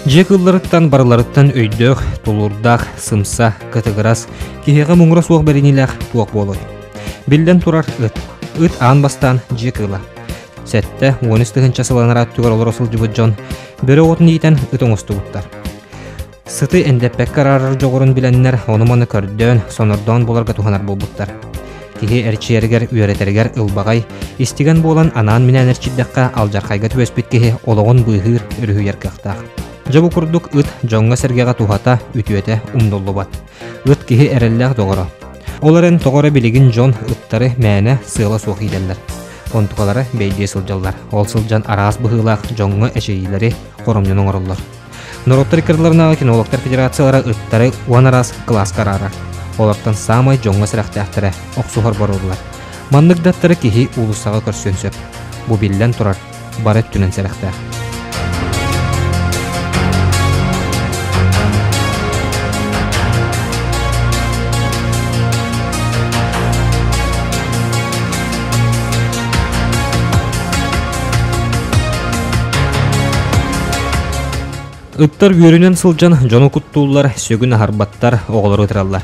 Дьиэ кыылларыттан барыларыттан өйдөөх, тулуурдаах, сымса, кытыгырас, киһиэхэ муҥура суох бэриниилээх туох буолуой? Биллэн турар, ыт. Ыт аан бастаан дьиэ кыыла. 7-13 тыһыынча сыл анараа өттүгэр олоро сылдьыбыт дьон бөрө оҕотун иитэн ыт оҥостубуттар. Сыты эндэппэккэ араарар дьоҕурун билэннэр ону-маны көрдөөн, сонордоон буларга туһанар буолбуттар. Киһи эрчийэригэр, үөрэтэригэр ылбаҕай, истигэн буолан анаан-минээн эрчийдэххэ алдьархайга түбэспит киһи олоҕун быыһыыр, өрүһүйэр кыахтаах. Дьэ бу курдук ыт дьоҥҥо-сэргэҕэ туһата, үтүөтэ умнуллубат. Ыт киһи эрэллээх доҕоро. Ол эрэн тоҕо эрэ билигин дьон ыттары мээнэ сыала суох иитэллэр. Онтукалара бэйдиэ сылдьаллар. Ол сылдьан араас быһыылаах дьоҥҥо эчэйиилэри, хоромньуну оҥороллор. Норуоттар иккардыларынааҕы кинологтар федерациялара ыттары уон араас кылааска араарар. Олортон саамай дьоҥҥо сэрэхтээхтэрэ охсуһар боруодалар. Маннык да ыттары киһи уулуссаҕа көрсүөн сөп. Бу биллэн турар, бары өттүнэн сэрэхтээх. Ыттар үөрүнэн сылдьан дьону куттууллар, сүгүн аһарбаттар, оҕолору ытыраллар.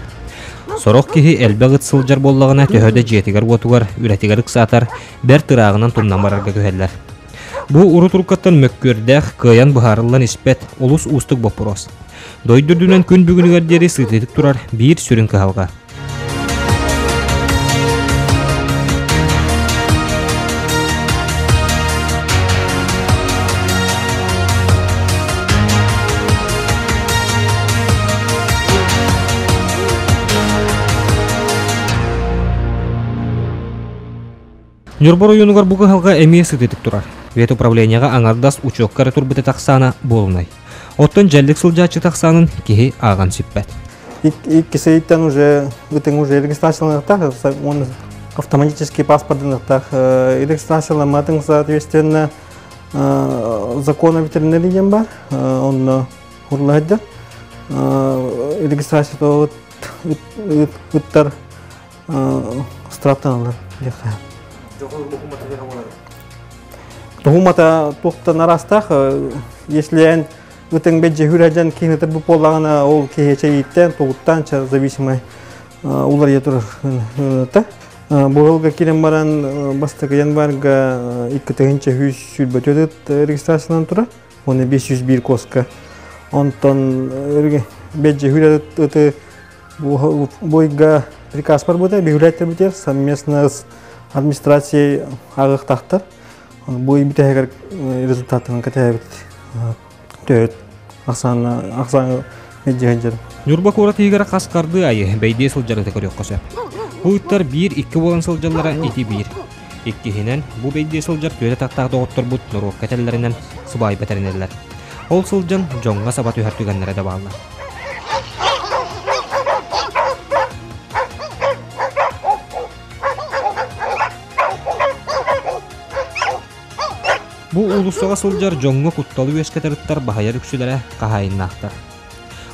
Сорох киһи элбэх ыт сылдьар буоллаҕына төһө да дьиэтигэр-уотугар, үлэтигэр ыксаатар, бэрт ырааҕынан тумнан барарга күһэллэр. Бу урут-уруккаттан мөккүөрдээх, кыайан быһаарыллан испэт олус уустук боппуруос. Дойду үрдүнэн күн бүгүнүгэр диэри сытыытык турар биир сүрүн кыһалҕа. Ньурба оройуонугар бу кыһалҕа эмиэ сытыытык турар. Ветуправлениеҕа аҥардас учуокка эрэ турбут ахсаана буолунай. Оттон дьэллик сылдьааччы ахсаанын киһи ааҕан сиппэт. Иккис ыйыттан уже ытыҥ уже регистрацияланыахтаах, он автоматический паспорт регистрацияламматын соответственно закон о ветеринарии диэн бар, онно урлаһыдда. Регистрация ыттар Штрафтаналлар диэххэ. Туһумата туохтан араастаах, если эн ытыҥ бэдьэ хүрэлдьэн киһини бу буоллаҕына ол киһи чэйиттэн, тугуттан зависимый уларыйа турар та. Бу ыалга киирэн баран бастакы январьга 2124 регистрацияланан турар. Оны 501 коска. Онтон бэдьэ хүрэ ыты Бойга приказ барбыта, биһилээттэрбитигэр совместно с администрацией ааҕыахтаахтар. Бу бүтэһигэр результаттарын кэтэһэбит. Төрөт ахсаана ахсааны мэлдьи Ньурба куорат иһигэр хас хардыы айы бэйдиэ сылдьар ыты көрүөххэ сөп. Бу ыттар биир-икки буолан сылдьаллара ити биир. Иккиһинэн, бу бэйдиэ сылдьар түөрэ тахтаах доҕотторбут норуокка этэллэринэн сыбаайба тэринэллэр. Ол сылдьан дьоҥҥо саба түһэр түгэннэрэ да бааллар. Бу уулуссаҕа сылдьар дьоҥҥо кутталы үөскэтэр ыттар баһыйар үксүлэрэ хаһаайыннаахтар.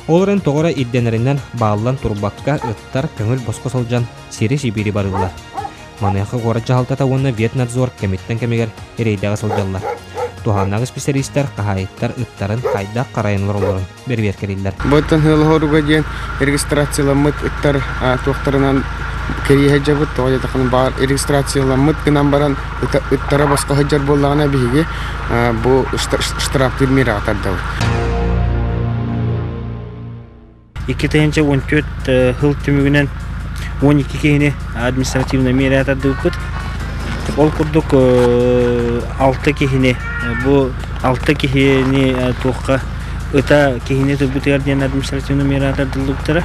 Ол эрэн тоҕо эрэ ирдэнэринэн бааллан турбакка ыттар көҥүл босхо сылдьан сири-сибиири барыыллар. Маныаха куорат дьаһалтата уонна Ветнадзор кэмиттэн кэмигэр рейдэҕэ сылдьаллар. Туһааннаах исписэлиистэр хаһаайыттар ыттарын хайдах харайан олороллорун бэрэбиэркэлииллэр. Бу Хылоһоруга диэн регистрацияламмыт ыттар туохтарынан кэрийэ сылдьабыт. Тоҕо диэтэххинэ баар регистрацияламмыт гынан баран ыттара босхо сылдьар буоллаҕына биһиги бу штрафтыыр миэрэҕэ тардабыт. 2014 сыл түмүгүнэн 12 киһини административнай миэрэ тардыбыппыт. Ол курдук 6 киһини бу 6 киһини туохха ыта киһини турбутугар диэн административнай миэрэ тардыллыбыттара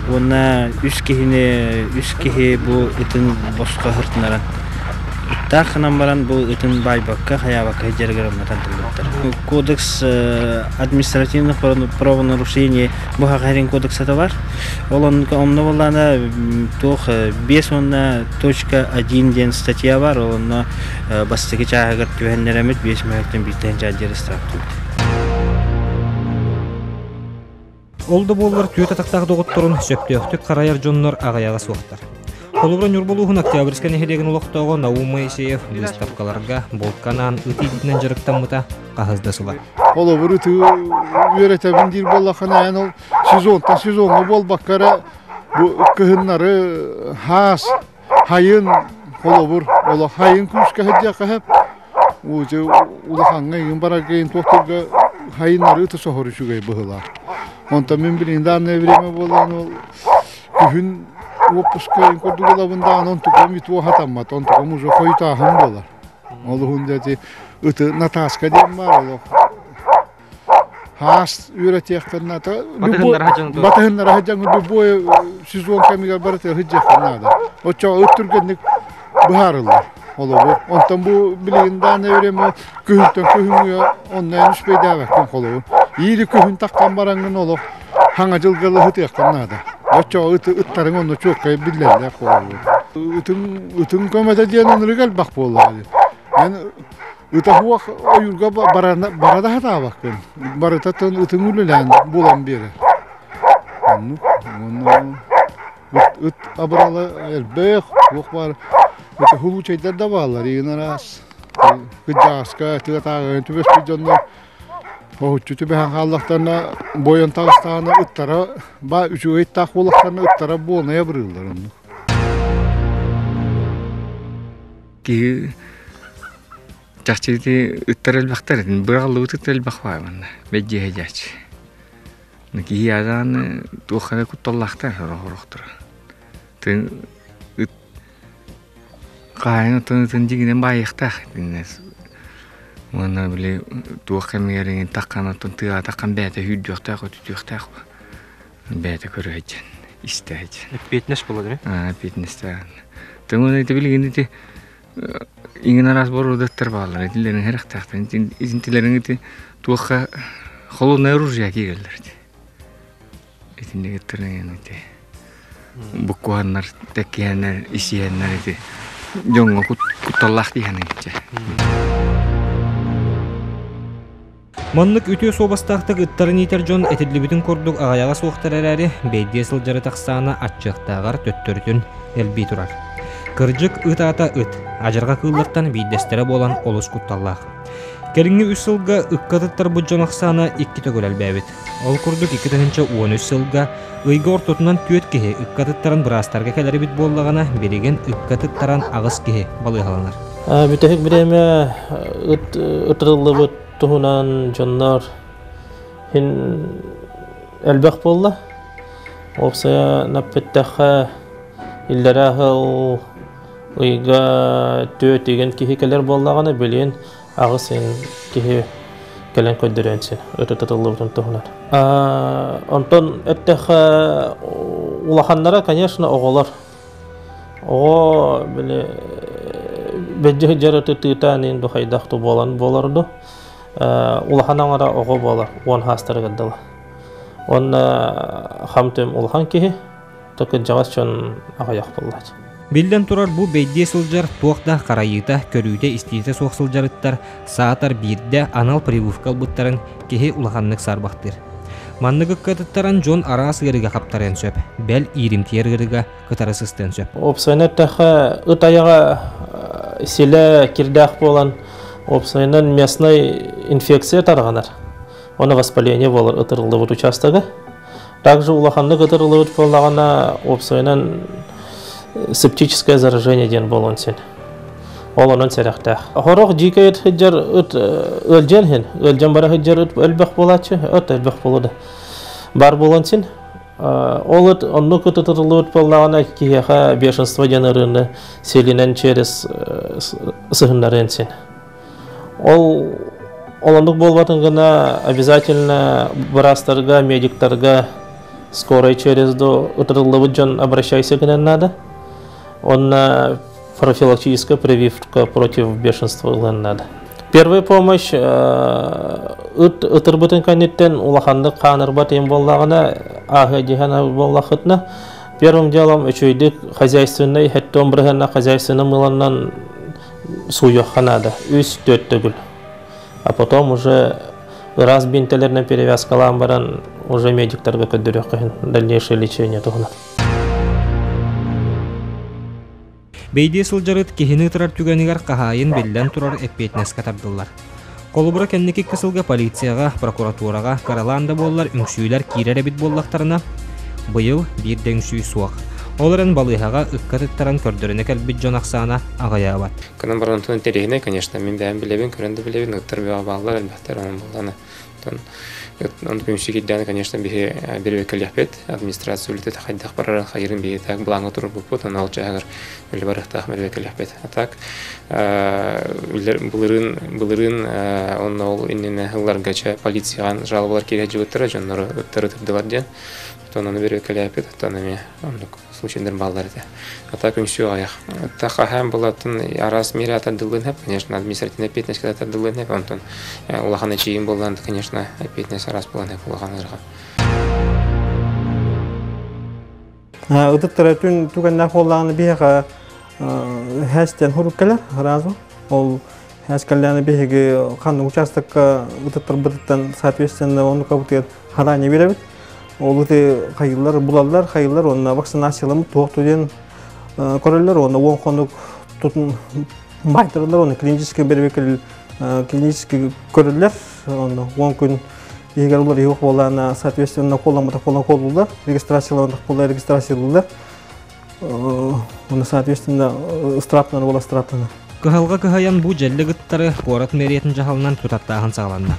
уонна үс киһини үс киһи бу ытын босхо сыртынаран Ыттаах гынан баран бу ытын баайбакка, хайаабакка сылдьарыгар онно тардыллыбыттар. Кодекс административных правонарушений бу Хахарин кодексата бар. Ол онно буоллаана туох 5 уонна .1 диэн статья бар. Ол онно бастакы чааһыгар түһэннэремит 5 мөһөктөн бииртэн чаадьыр ыстараптыбыт. Ол да буоллар түөрт атахтаах доҕотторун сөптөөхтүк харайар дьоннор аҕыйаҕа суохтар. Холобура Ньурба улууһун Октябрьскай нэһилиэгин олохтооҕо Наум Моисеев быыстапкаларга булканаан ыт иитиитинэн дьарыктаммыта хаһыс да сыла. Холобур ыты үөрэтэбин диир буоллаххына эн ол сезонтан сезоҥҥа буолбакка эрэ бу кыһыннары хаас хайын холобур олох хайын күүскэ сылдьыахха сөп улахаҥҥа игин барарга игин туохтарга хайыннары ыты соһор үчүгэй быһыылаах. Онтон мин билигин данное время буолан ол күһүн уоппуска курдук ылабын даҕаны онтукам итуо хатаммат онтукам уже хойутааһын буолар. Ол уһун дьэ ыты Наташка диэн баар олох хаас үөрэтиэххин наада. Батыһыннара сылдьан любой сезон кэмигэр барытыгар сылдьыаххын наада. Оччоҕо ыт түргэнник быһаарыллар. Холобур, онтон бу билигин дааны время күһүнтэн күһүҥҥү онно эн үспэйдээбэккин холобур. Иили күһүн таххан бараҥҥын олох хаҥа дьылга лыһытыаххын наада. Оччоҕо ыт ыттарыҥ онно чуоккай биллэллэр холобур. Ытыҥ ытыҥ көмөтө диэн ынырык элбэх буоллаҕа дии. Эн ыта суох ойуурга бара да сатаабаккын. Барыта ытыҥ үлэлээн булан биэрэр. Оннук уонна ыт, ыт абырала элбэх, туох баар это хулуучайдар да бааллар, иин араас. Кырдьаҕаска тыатааҕы түбэспит дьоннор оһуччу түбэһэн хааллахтарына бойон таҕыстаҕына ыттара ба үчүгэй ыттаах буоллахтарына ыттара буолнай абырыыллар оннук. Киһи чахчы ити ыттар элбэхтэр быраҕыллыбыт ыт элбэх баар манна бэйдиэһэ дьээччи. Киһи адааны туохха эрэ кутталлаахтар сорох-сорохторо. Тын ыт хаһаайын оттон ытын дьиҥинэн баайыахтаах итиннэ уонна били туох кэмигэр иҥин таххан оттон тыаҕа таххан бэйэтэ сүүрдүөхтээх өтүтүөхтээх бэйэтэ көрө сылдьан истэ сылдьан. Эппиэтинэс буолар ээ? Эппиэтинэстээх. Тыҥын ити билигин ити иҥин араас боруодаттар бааллар итилэрин сэрэхтээхтэр итинтилэрин ити туохха холодное оружие киирэллэр ити итинник ыттарын ити буккуһаннар тэккиһэннэр исиһэннэр ити дьоҥҥо кутталлаах диэхэнэ Маннык үтүө суобастаахтык ыттарын иитэр дьон этиллибитин курдук аҕыйаҕа суохтар эрээри, бэйдиэ сылдьары тахсаана аччыахтааҕар төттөрүтүн элбии турар. Кырдьык, ыт аата ыт, адьырҕа кыыллартан биирдэстэрэ буолан олус кутталлаах. Кэлиҥҥи үс сылга ыкка ытыттарбыт дьон ахсаана икки төгүл элбээбит. Ол курдук 2013 сылга ыйга ортотунан түөрт киһи ыкка ытыттаран быраастарга кэлэр эбит буоллаҕына, билигин ыкка ытыттаран аҕыс киһи балыыһаланар. Бүтэһик бириэмэ ыт ытырыллыбыт туһунан дьоннор иһин элбэх буолла. Уопсайа наппиттэххэ иллэрээ сыл ыйга түөрт игин киһи кэлэр буоллаҕына, билигин аҕыс ыйын киһи кэлэн көрдөрүөн син ытытыллыбытын туһунан. Онтон эттэххэ улаханнара, конечно, оҕолор. Оҕо били бэдьи дьарыты тыытаан иин духайдах ту буолан буолар Улахан аҥара оҕо буолар уон хаастарыгар дылы. Уонна хам-түм улахан киһи, кырдьаҕас дьон аҕыйах буоллааччы. Биллэн турар, бу бэйдиэ сылдьар туох да харайыыта, көрүүтэ-истиитэ суох сылдьарыттар саатар биирдэ анал прививка ылбыттарын киһи улаханнык саарбахтыыр. Маннык ыккатыттаран дьон араас ыарыыга хаптарыан сөп, бэл ииримтийэр ыарыыга кытары сыстыан сөп. Уопсайынан эттэххэ, ыт айаҕа силэ кирдээх буолан, уопсайынан местнай инфекция тарҕанар. Ону воспаление буолар ытырыллыбыт учаастага. Также улаханнык ытырыллыбыт буоллаҕына, уопсайынан септическое заражение диэн буолуон син. Ол онон сэрэхтээх. Хорох дьиикэй ыт сылдьар ыт ыалдьан иһин, ыалдьан бара сылдьар ыт элбэх буолааччы, ыт элбэх буолуо да. Бар буолан син. Ол ыт оннук ыт ытырыллыбыт буоллаҕына киһиэхэ бешенство диэн ырыаны сиэлинэн через сыһыннарыан син. Ол оннук буолбатын гына обязательно быраастарга, медиктарга скорой через до ытырыллыбыт дьон обращайся гынан надо. Онно профилактическая прививка против бешенства ылыан надо. Первая помощь ыт ытырбытын кэнниттэн улаханнык хаанырбат им буоллаҕына ааһыа диһэн буоллахытына первым делом үчүгэйдик хозяйственный хэттон бырыһыанна хозяйственный мыланнан сууйуохха наада үс түөрт төгүл а потом уже ыраас бинтэлэринэн перевязкалаан баран уже медиктарга көрдөрүөххэ дальнейшее лечение туһунан. Бэйдиэ сылдьар ыт киһини ытырар түгэнигэр хаһаайын биллэн турар эппиэтинэскэ тардыллар. Холобура кэнники икки сылга полицияҕа, прокуратураҕа кыралаан да буоллар үҥсүүлэр киирэр эбит буоллахтарына, быйыл биир да үҥсүү суох. Ол эрэн балыыһаҕа ыкка тыттаран көрдөрүнэ кэлбит дьон ахсаана аҕыйаабат. Кынан баран онтон интэриэһинэй, конечно, мин бэйэм билэбин, көрөн да билэбин, ыттар бөҕө бааллар, элбэхтэр, онон буоллаҕына Оттон күнүсү киирдэҕинэ, конечно, биһи бирибэккэлиэхпит. Администрация үлэтэ хайдах барарын хайырын биһи так былааҥҥа турбуппут, ону ол чааһыгар үлэ барыахтаах бирибэккэлиэхпит. А так былырыын былырыын онно ол иннинэ ылларга чэ полицияҕа жалобалар киирэ сылдьыбыттара, дьоннору ыттары ытырдылар диэн. Оттон ону бирибэккэлээппит, оттон эмиэ оннук случайдар бааллар этэ. А так үҥсүү аҕыйах. Хаһаан булатын араас миэрэ тардыллыан сөп, конечно, административная эппиэтинэскэ да тардыллыан сөп, онтон улахан эчийин буоллаан, конечно, эппиэтинэс араас буолан сөп, улахан ыархан. Ытыттара түн түгэннээх буоллаҕына биһиэхэ хэстен хурук кэлэр сразу. Ол хэс кэллэҕинэ биһиги ханнык участокка ытыттарбытыттан соответственно оннука бутугар хараанньа биэрэбит. Ол ыты хайыллар, булаллар, хайыллар уонна вакцинацияламмыт туох диэн көрөллөр уонна уон хонук тутун баайтараллар уонна клинический бэрэбиэркэ клинический көрөллөр уонна 10 күн иһигэр улар иһиох буолаана соответственно колламматах буолан коллуулар регистрацияланах буола регистрациялыыллар уонна соответственно ыстырааптанар буола ыстырааптанар. Кыһалҕа кыһайан бу дьэллик ыттары куорат мэриятын дьаһалынан тутаттааһын саҕаланна.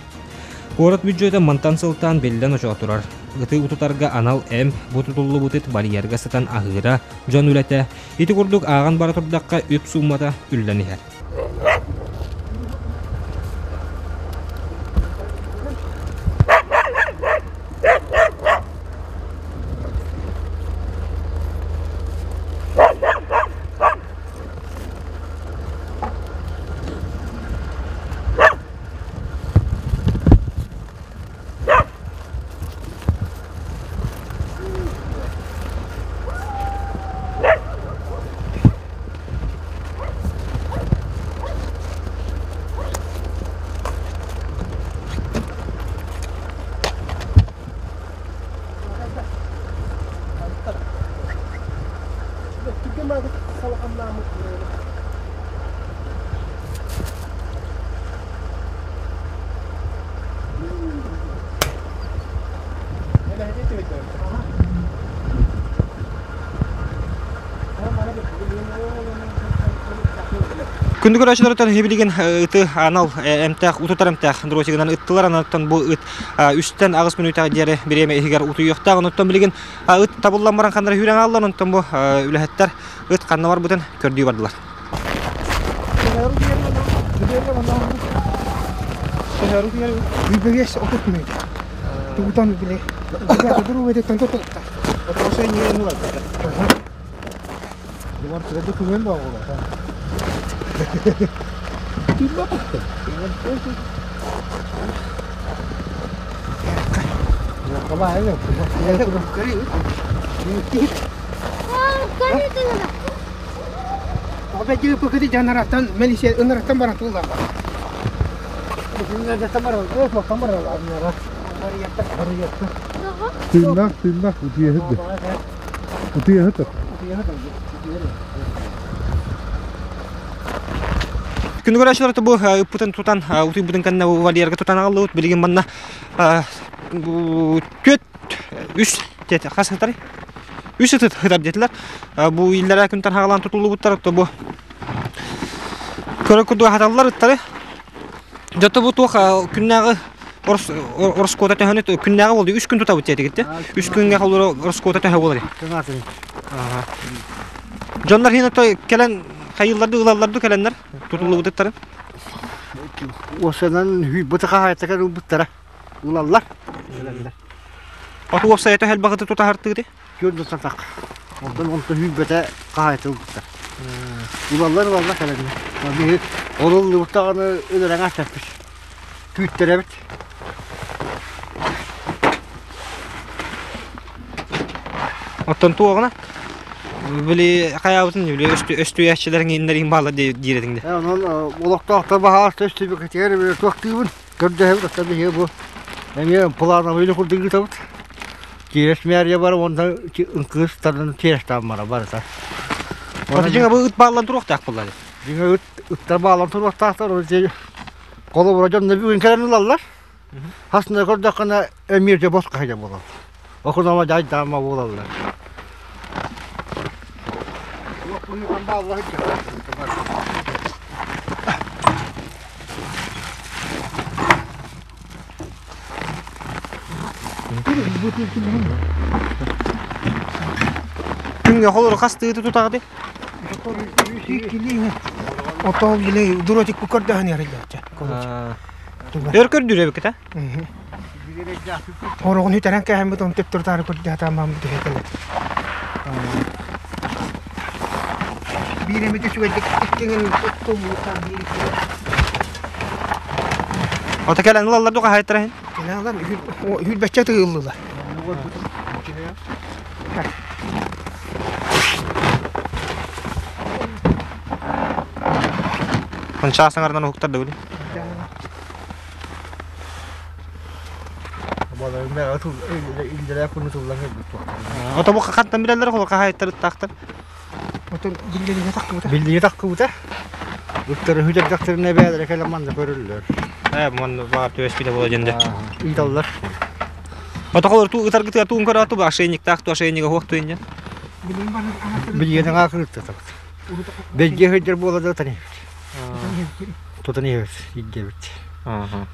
Куорат бүддьүөтэ мантан сылтаан биллэн очоо турар. Ыты утутарга анал эмп бу тутуллубут ыт барьерга сытан аһыыра, дьон үлэтэ, ити курдук ааҕан бара турдахха үп сууммата үллэн иһэр. Күндү көрөөччүлэртэн билигин ыты анал эмтээх утутар эмтээх дротигынан ыттылар. Анаттан бу ыт 3-тэн 8 мүнүүтэҕэ диэри бириэмэ иһигэр утуйуохтаах. Онуттан билигин ыт табыллан баран ханнара сүүрэн хааллар. Онтон бу үлэһиттэр ыт ханна барбытын көрдүү бардылар. Тыыннаах, тыыннаах, утуйаһыт да. Утуйаһыт Күнүгэр ачылар бу ыппытын тутан, утуйбутун кэннэ вольерга тутан аҕаллыбыт. Билигин манна түөрт үс хас сытар? Үс ыт ытар диэтилэр. Бу иллэрээ күнтэн хаалан тутуллубуттар. То бу көрө курдук аһаталлар ыттары. Дьото бу туох күннээҕи ороскуота төһөнү күннээҕи буолду үс күн тутабыт диэтигит үс күҥҥэ холура ороскуота төһө буолар дьоннор хин ото кэлэн хайыылларды ылалларды кэлэннэр тутуллубутуттарын Уосанан быты хаһаайтака ылбыттара ылаллар. Оту уопсайа төһө элбэҕи тутаһартыыты Күөл сатах. Онтон онтон hүүрбэтэ хаһаайта ылбыттар. Ылаллар ылаллар кэлэннэр. Биһи ол ыллыбыттаҕына өлөрөн астаппыт. Күүттэрэбит. Оттон туоҕуна били хайаабытын били өстүйээччилэр иҥиннэриин баалар диир этиҥ де. Онон олохтоохтор баһаалыста өстүйбүккэтигэр били туохтуубун көрдөһөбүт оттон биһиги бу эмиэ плановый курдук ыытабыт. Тиэрэс мээрийэ бар уонна ынкыыстарын тиэрэстээн бара барыта. Аты дьиҥэ бу ыт бааллан туруохтаах буолла. Дьиҥэ ыт ыттар бааллан туруохтаахтар, ол холобура дьонно бүгүн кэлэн ылаллар. Хасына көрдөххүнэ эмиэ дьэ босхо сылдьар буолаллар. Окунама дьайдаама буолаллар. Күҥҥэ холору хас тыыты тутаҕыт? Отоо били дуротик көрдөһөн ярыллаачча. Өр көрдүүр эбиккит а? Хороҕун үтэрэн кээһэммит он төптөр таары көрдөһө таамаам түһэ Биир эмит үчүгэйдик иккиҥин туттуллуутан биир Ото кэлэн ылаллар ду хаһайттара иһин? Кэлэн ылан үһүрбэччэ тыыллылар. Ончаа саҥарынан уһуктар да били. Ото бу хаттан билэллэр холо хаһайттар ыттаахтар. Отон биллиригэ тахкыбыта. Биллиригэ тахкыбыта. Ыттары хүдэрдэхтэринэ бээлэрэ кэлэн манна көрөллөр. Ээ манна баар түбэспитэ буола дьэнде. Ыыталлар. Ото холор туу ытаргытыгар туун көрө ту ошейниктаах ту ошейнига хуох туинньа. Билигин аҥаакырытта табыт. Бэлдьиэ сылдьар буола да тани. Тутан иһэбит, илдьэбит.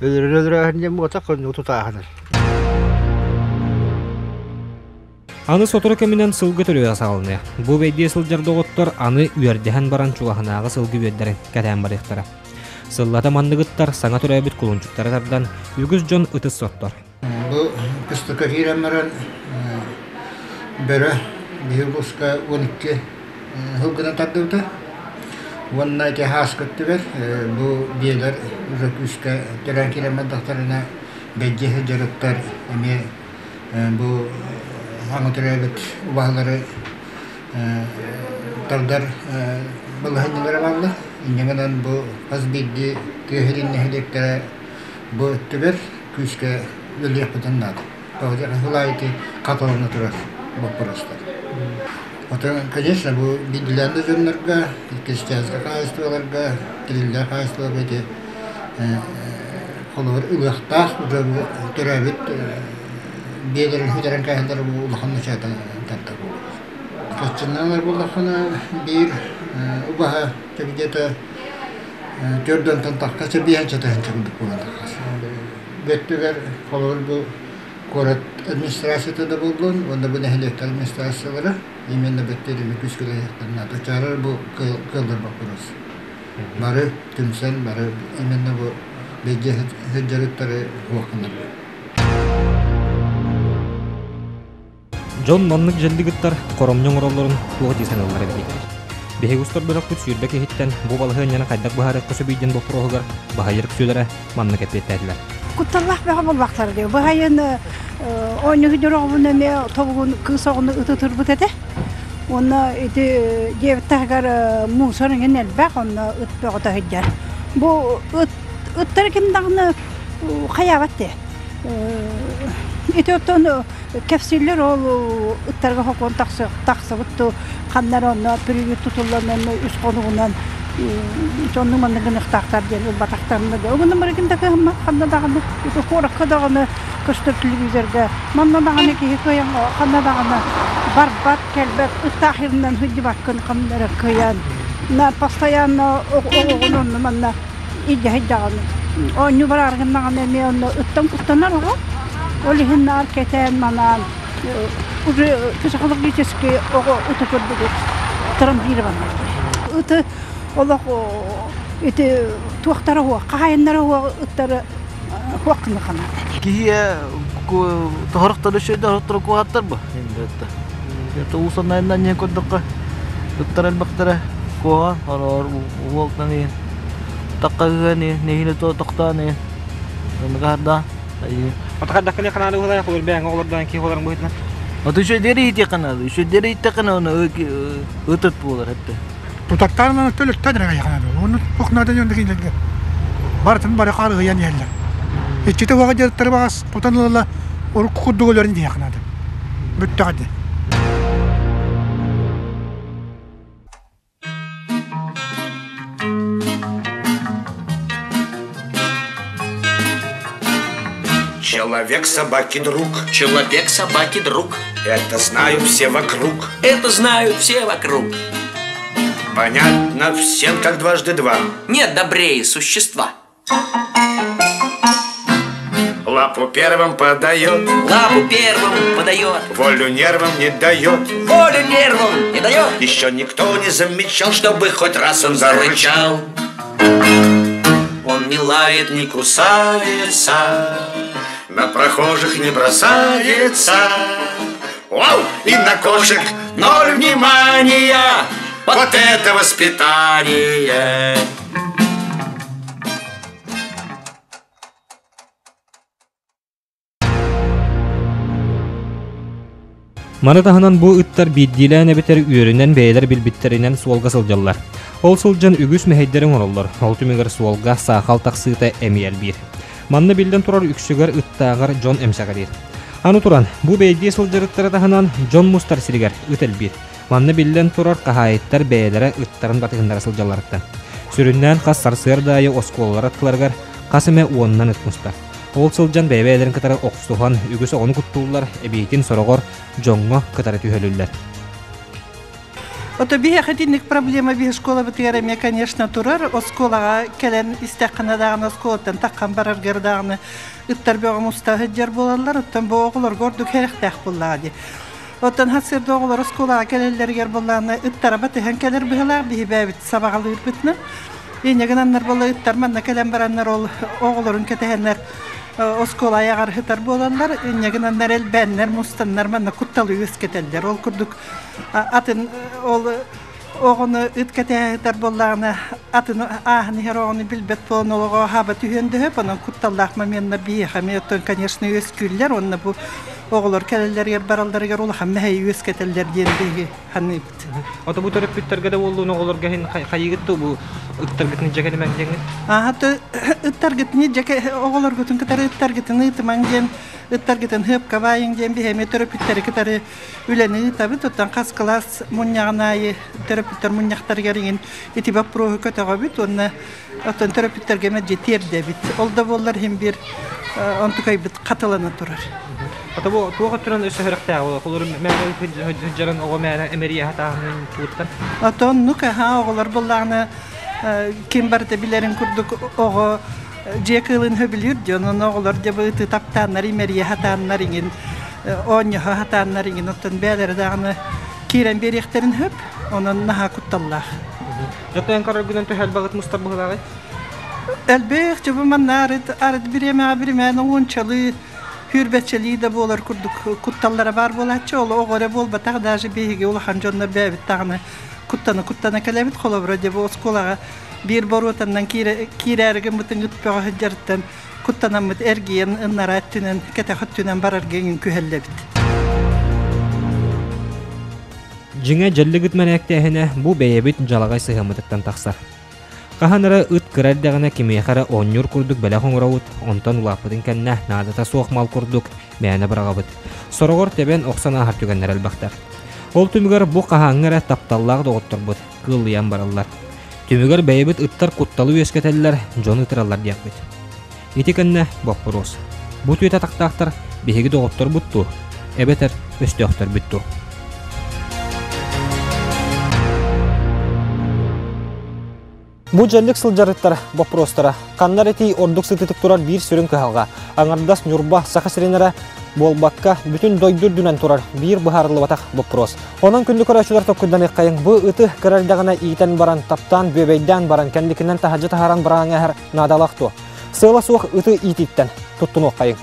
Өлөрөр-өлөрөөһүн диэн буолта, көннү тутааһынар. Аны сотору кэминэн сылгы төрүөҕэ саҕаланыа. Бу бэйдиэ сылдьар доҕоттор аны үөрдэһэн баран чугаһынааҕы сылгы үөрдэрин кэтээн барыахтара. Сыллата манныгыттар саҥа төрөөбүт кулунчуктары тардан үгүс дьон ытыс соттор. Бу кыстыкка киирэн баран бөрө биһи улууска 12 сыл гына тардыбыта. Уонна ити ааска өттүгэр бу биэлэр уже күүскэ төрөөн киирэн бардахтарына бэйдиэ сылдьар ыттар эмиэ бу саҥа төрөөбүт убаһалары тардар балаһыанньалара бааллар. Инньэ гынан бу хас биирдии тыа сирин нэһилиэктэрэ бу өттүгэр күүскэ үлэлиэхпитин наада. Тоҕо диэххэ сыл аайы ити хатылана турар боппуруостар. Оттон, конечно, бу биирдиилээн да дьоннорго, крестьянскай хаһаайыстыбаларга, тэриллээх хаһаайыстыбаларга ити холобур ылыахтаах уже төрөөбүт биэлэрин сүтэрэн кээһэллэр бу улахан начаата тардар буолар. Хаччыннан ылар буоллаххына биир убаһа где-то төрдөнтөн тахха биэһинчэ тыһыынча курдук буолан таххас. Бөттүгэр холобур бу куорат администрацията да буоллун уонна бу нэһилиэктэр администрациялара именно бөттүөрүнү күүскүлэһиэхтэрин наада. Чаарар бу кыаллар боппуруос. Бары түмсэн, бары именно бу бэйдиэ сылдьарыттары хуохханар. Дьон маннык дьэллигыттар хоромньу оҥороллорун туох дии саныыллар эбитий? Биһиги устар бөлөхпүт 20 киһиттэн бу балаһыанньаны хайдах быһаарыахха сөбүй диэн боппуруоһугар баһыйар үксүлэрэ маннык эппиэттээтилэр. Кутталлаах бөҕө буолбахтар дии. Быһайын оонньуу дьороҕобун эмиэ тобугун кыыс оҕону ытытырбыт этэ. Уонна ити дьиэбит таһыгар мусор иҥин элбэх, онно ыт бөҕөтө сылдьар. Бу ыт ыттар ким даҕаны хайаабат дии. Ити оттон кэпсииллэр ол ыттарга хокуон тахсыбыт ту ханна эрэ онно приют тутуллан онно үс хонугунан дьонну манна гыныахтаахтар диэн ылбатахтарына да угунна барыгын да кыһаммат ханна даҕаны ити куоракка даҕаны көстөр телевизорга манна даҕаны киһи кыайан ханна даҕаны барбат кэлбэт ыттаах иһинэн сылдьыбаккын ханна эрэ кыайан на постоянно оҕоҕун онно манна илдьэ сылдьаҕын. Оонньуу барааргын даҕаны эмиэ онно ыттан куттанар оҕо. Ол иһин наар кэтээн-манаан уже психологически оҕо ыты көрдүгүт травмированный. Ыты олох ити туохтара уох, хаһайыннара уох ыттары хуох гына Киһи тоһорохтору үчүгэй тоһорохтору куоһаттар бу. Это уусаннайынан не көрдөххө ыттар элбэхтэрэ куоһа ороор уолтан иһин таққаһыан иһин нэһиилэ тохтоон иһин оннуга Отахардаххына ханааны уһулай холор бэйэҥ оҕолордоон киһи олорон быһытынан. Ото үчүгэйдэр иһитиэххэ үчүгэйдэр иһиттэххинэ оны ытыт буолар этте. Тутаттаан төлөттөн эрэ хайаханады. Оны туох наада диэн кинилэргэ. Барытын бары харыһыйан иһэллэр. Иччитэ уоҕа дьарыктары баҕас тутан ылала урукку курдук өлөрүн диэххэ Бүттэҕэ дии. Человек собаки друг. Человек собаки друг. Это знают все вокруг. Это знают все вокруг. Понятно всем, как дважды два. Нет добрее существа. Лапу первым подает. Лапу первым подает. Волю нервам не дает. Волю нервам не дает. Еще никто не замечал, чтобы хоть раз он зарычал. Он не лает, не кусается, на прохожих не бросается. Вау! И на кошек ноль внимания. Вот это воспитание! Маны таһынан бу ыттар биирдиилээн эбэтэр үөрүнэн бэйэлэр билбиттэринэн суолга сылдьаллар. Ол сылдьан үгүс мэһэйдэри оҥороллор. Ол түмүгэр суолга саахал тахсыыта эмиэ элбиир. Манна биллэн турар үксүгэр ыттааҕар дьон эмсэҕэлиир. Аны туран, бу бэйдиэ сылдьар ыттары таһынан дьон мустар сиригэр ыт элбиир. Манна биллэн турар хаһаайыттар бэйэлэрэ ыттарын батыһыннара сылдьалларыттан. Сүрүннээн хас сарсыарда аайы оскуолалар аттыларыгар хас эмэ уонунан ыт мустар. Ол сылдьан бэйэ-бэйэлэрин кытары охсуһан, үгүс оҕону куттууллар, эбиитин сороҕор дьоҥҥо кытары түһөлүллэр. Ото биһиэхэ итинник проблема биһи школабытыгар эмиэ, конечно, турар. Оскуолаҕа кэлэн истэххинэ даҕаны, оскуолаттан таххан бараргар даҕаны ыттар бөҕө муста сылдьар буолаллар. Оттон бу оҕолорго ордук сэрэхтээх буоллаҕа дии. Оттон сарсыарда оҕолор оскуолаҕа кэлэллэригэр буоллаҕына ыттара батыһан кэлэр быһыылаах биһи бэйэбит сабаҕалыырбытынан. Инньэ гынаннар буолла ыттар манна кэлэн бараннар ол оҕолорун кэтэһэннэр оскуола айаҕар сытар буолаллар. Инньэ гынаннар элбээннэр мустаннар манна кутталы үөскэтэллэр. Ол курдук атын ол оҕону ыт кэтэһэ сытар буоллаҕына атын ааһан иһэр оҕону билбэт буолан олоҕо хаба түһүөн да сөп. Онон кутталлаах моменнар биһиэхэ эмиэ оттон конечно үөскүүллэр уонна бу оҕолор кэлэллэригэр баралларыгар улахан мэһэйи үөскэтэллэр диэн биһиги саныыбыт. Ото бу төрөппүттэргэ да буоллун оҕолорго иһин хайыгыт ту бу ыттаргытын илдьэ кэлимэҥ диэҥҥит? Ааһа ыттаргытын илдьэ оҕолоргутун кытары ыттаргытын ыытымаҥ диэн ыттаргытын хыапка баайыҥ диэн биһи эмиэ төрөппүттэри кытары үлэни ыытабыт. Оттон хас кылаас мунньаҕын аайы төрөппүттэр мунньахтарыгар иҥин ити боппуруоһу көтөҕөбүт уонна оттон төрөппүттэргэ мэлдьи тиэрдэбит. Ол да буоллар иһин биир онтукайбыт хатылана турар. Ата бу туох өттүнэн өссө сүрэхтээх буолар? Холору мээнэ сылдьарын оҕо мээнэ эмэрийэ хатааһынын тугуттан? Отоннук аха оҕолор буллаҕына ким барыта билэрин курдук оҕо дьиэ кыылын хөбүлүүр дьон онно оҕолор дьэ бу ыты таптааннар имэрийэ хатааннар иҥин оонньоһо хатааннар иҥин оттон бэйэлэрэ даҕаны киирэн биэриэхтэрин сөп онон наһаа кутталлаах. Дьоттон көрөргүнэн төһө элбэҕит мустар быһыылааҕый? Элбэх дьэ бу манна арыт арыт бириэмэҕэ биримээн уончалыы сүүрбэччэлии да буолар курдук кутталлара баар буолааччы. Ол оҕо эрэ буолбатах, даже биһиги улахан дьоннор бэйэбит даҕаны куттана-куттана кэлэбит. Холобура, дьэ бу оскуолаҕа биир боруотаннан киирээри гыммытын ыт бөҕө сылдьарыттан куттанаммыт эргийэн ыннараа өттүнэн, кэтэх өттүнэн барарга иҥин күһэллэбит. Дьиҥэ дьэллик ыт мэнээктээһинэ бу бэйэбит дьалаҕай сыһыаммытыттан тахсар. Хаһан эрэ ыт кыра эрдэҕинэ кимиэхэ эрэ оонньуур курдук бэлэх оҥоробут, онтон улааппытын кэннэ наадата суох мал курдук мээнэ быраҕабыт. Сороҕор тэбэн охсон ааһар түгэннэр элбэхтэр. Ол түмүгэр бу хаһааҥҥы эрэ тапталлаах доҕотторбут кыыллыйан бараллар. Түмүгэр бэйэбит ыттар кутталы үөскэтэллэр, дьону ытыраллар диэхпит. Ити кэннэ боппуруос. Бу түөт атахтаахтар биһиги доҕотторбут дуу, эбэтэр өстөөхтөрбүт дуу? Бу дьэллик сылдьарыттар боппуруостара ханна этии ордук сытытык турар биир сүрүн кыһалҕа. Аҥардас Ньурба Саха сирин эрэ буолбакка, бүтүн дойду үрдүнэн турар биир быһаарыллыбатах боппуруос. Онон күндү көрөөччүлэр токкуйданыаххайыҥ, бу ыты кыра эрдэҕинэ иитэн баран, таптаан, бүөбэйдээн баран, кэнникинэн таһырдьа таһааран быраҕаҥа иһэр наадалаах дуо? Сыала суох ыты иитииттэн туттунуоххайыҥ.